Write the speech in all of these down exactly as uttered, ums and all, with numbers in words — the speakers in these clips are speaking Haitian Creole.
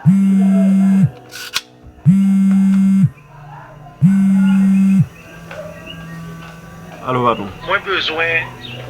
Alo, patwon. Mwen bezwen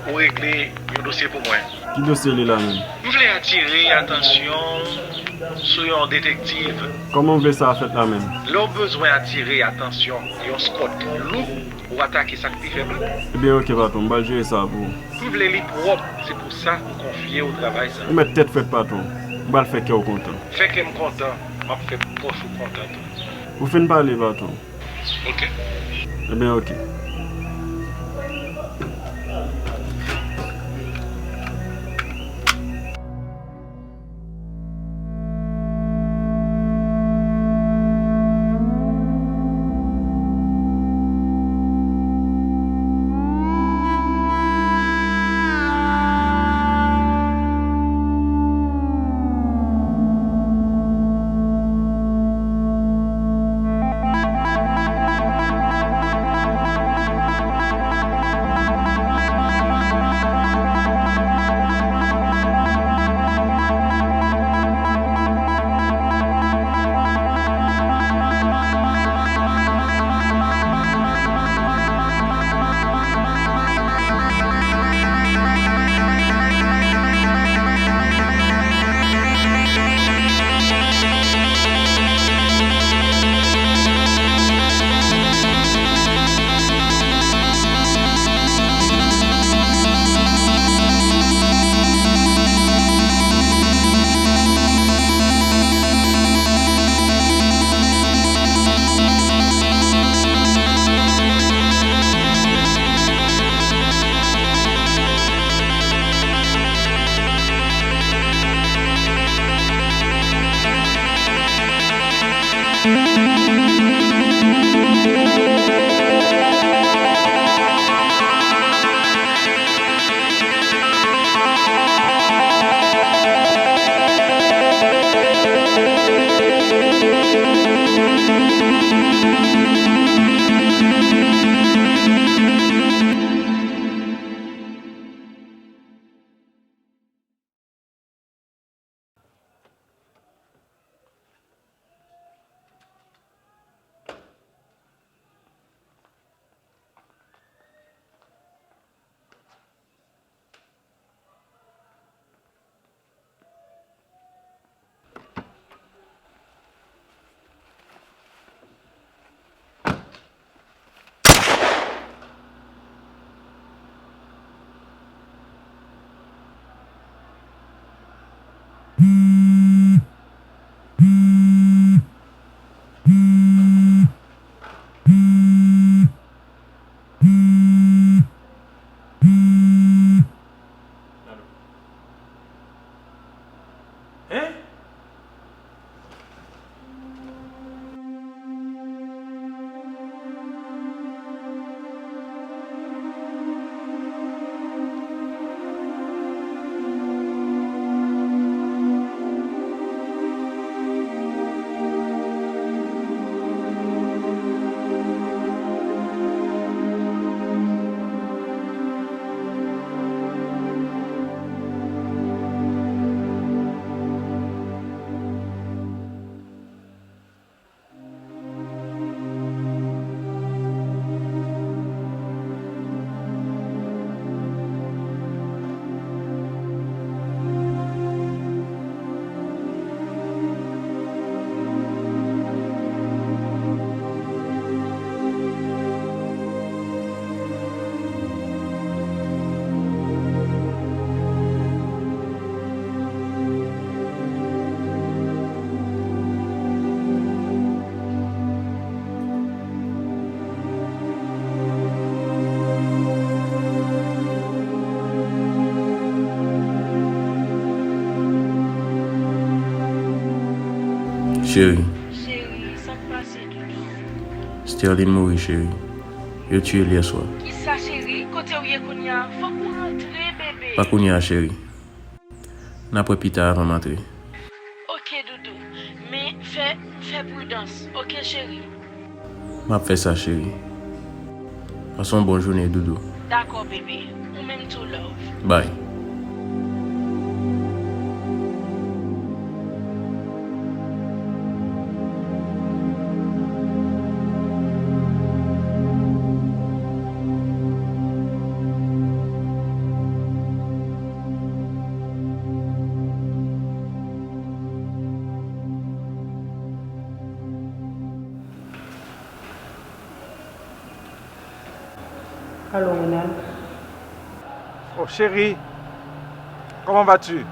ou regle yon dosye pou mwen. Ki dosye li la menm? M vle atire atansyon w sou yon detektiv. Kòman w vle sa a fèt la menm? Lè w bezwen atire atansyon yon skwòt lou, ou atake sa k pi fèb la. Ebyen, oke, patwon, m pral jere sa a pou ou. M vle li pwòp, se pou sa m konfye w travay sa a. Ou mèt tèt frèt, patwon. M pral fè kè w kontan. Fè kè m kontan, m ap fè pòch ou kontan tou. Ou fin pale, patwon. Oke. Ebyen, oke. Hein? Cheri. Cheri, sa k pase, doudou? Sterline mouri, cheri. Yo tiye l yè swa. Kisa, cheri? Kote w ye kounye a? Fòk ou rantre, bebe. Pa kounye a, cheri. N ap wè pita avan m antre. Oke, doudou. Men, fè, fè pridans. Oke, cheri? M ap fè sa, cheri. Pase yon bon jounen, doudou. Dakò, bebe. Ou menm tou, love. Bye. Alo, Ronald. Oh, chérie, comment vas-tu?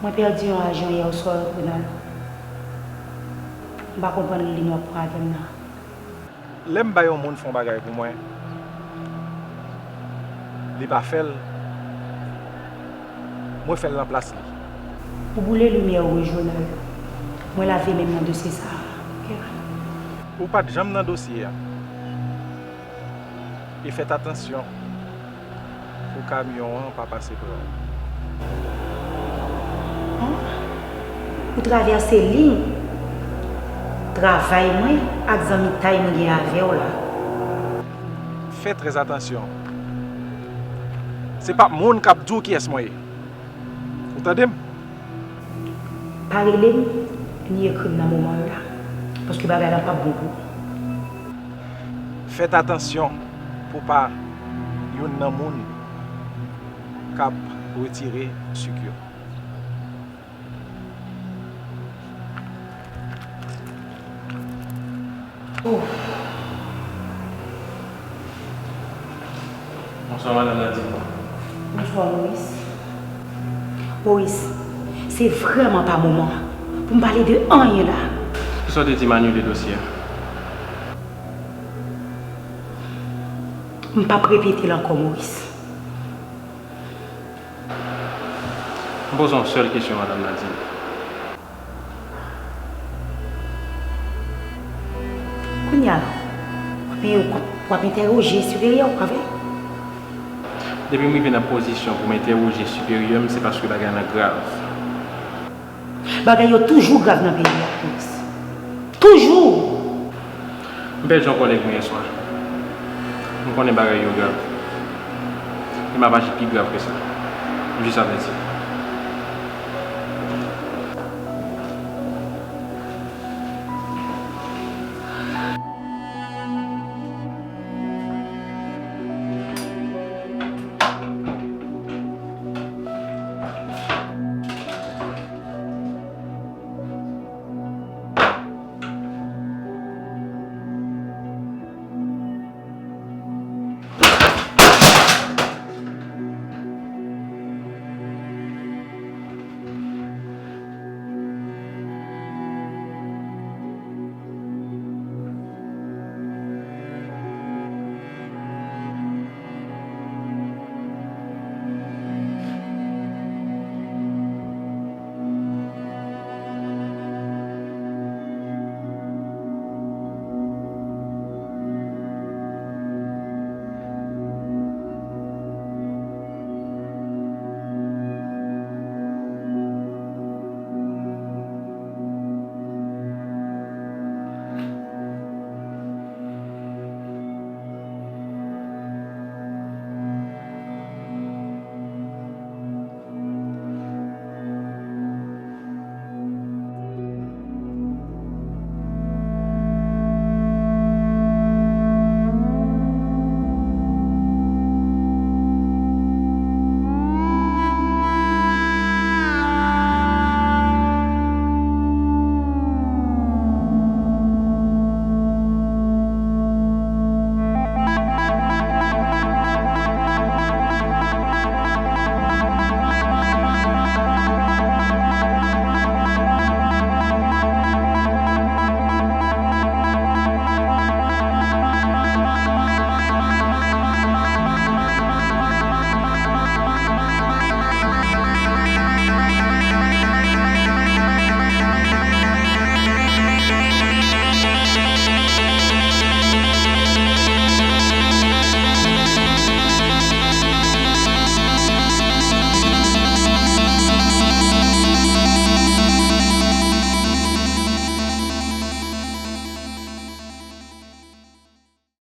Mwen pèdi yon ajan yè oswa, Ronald. M pa konprann li m ap pran avè m nan. Lè m bay yon moun fè yon bagay pou mwen, li pa fè l, mwen fè l nan plas li. Ou boule limyè w, Ronald. Mwen lave men m nan dosye sa a, oke? Ou pa t janm nan dosye a. E fèt atansyon pou kamyon an pa pase pran w. Ou travèse liy travay mwen ak zanmitay mwen gen avè w la. Fè trè atansyon. Se pa moun k ap di w kiyès mwen ye. Ou tande m? Pa rele m, ni ekri m nan moman yo la. Paske bagay la p ap bon pou ou. Fèt atansyon pou pa youn nan moun k ap retire sik yo. Oh. Bonswa, madanm Nadine. Bonswa, Maurice. Maurice, se vrèman pa moman pou m pale de anyen la. Kisa w te di m anile dosye a? M p ap repete l ankò, Maurice. M poze yon sèl kesyon, madanm Nadine. Kounye a la, w ap, w ap, w ap entèwoje siperyè w avè? Depi m rive nan pozisyon pou m entèwoje siperyè m, se paske bagay lan grav. Bagay yo toujou grav nan peyi a, Maurice. Toujou! M pèdi yon kòlèg mwen yèswa. M konnen bagay yo grav. E m ap aji pi grav ke sa. M jis avèti.